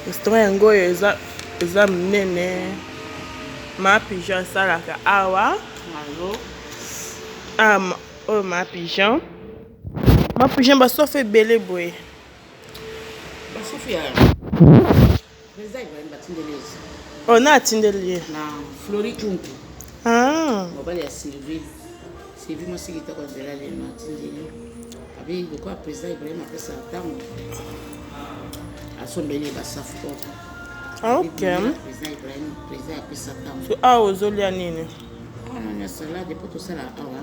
Restaurant yango oyo eza eza monene ma pigeon asalaka awa ah, oyo ma pigeon ma pigeon basofa ebele boye basofi ya président Ibrahim batindeli ezi oyo na atindeli ye na Flori Kunku ah. mobali ya Sylvie Sylvie mwasi kitoko nzela lelo atindeli abi lokola président Ibrahim apesa ntango asombeli ye basafu oyo Ah, ok président Ibrahim président apesa ntango so awa ozolia nini awa nani salade mpo tosala awa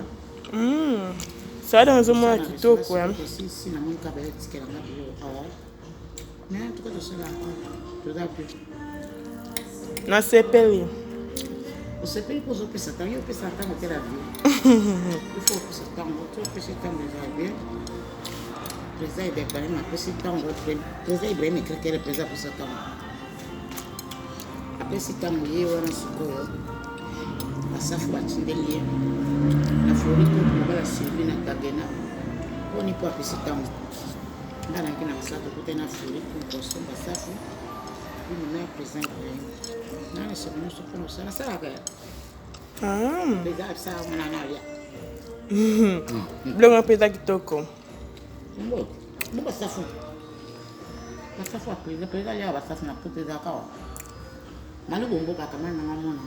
Salade nazomona kitoko ya. Si si namoni kaka batikela nga biloko awa mais en tout cas tosala awa toza bien. Nasepeli. Osepeli mpo ozopesa ntango yo opesa ntango te la vie il faut opesa ntango to opesi ntango eza bien. Président Ibrahim apesi ntango, président Ibrahim ekrekele président apesa ntango apesi ntango ye wana sikoyo basafu batindeli ye na flori kutu mobala Sylvie na Gagena mponi mpo apesi ntango nga nayaki na mosala tokutani na flori kutu osomba safu bino na président Ibrahim nga na esengo nyonso mpona kosala nasalaka ya président abisaka mona na ya Biloko mpe eza kitoko. Ngo basafu basafu ya président président aliaka basafu na poto ezalaka wa maluku mboka akamani nanga mona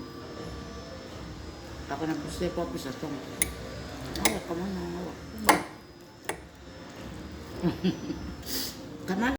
kaka na poussière po apesa ntongo awa kamani nanga wa kamani.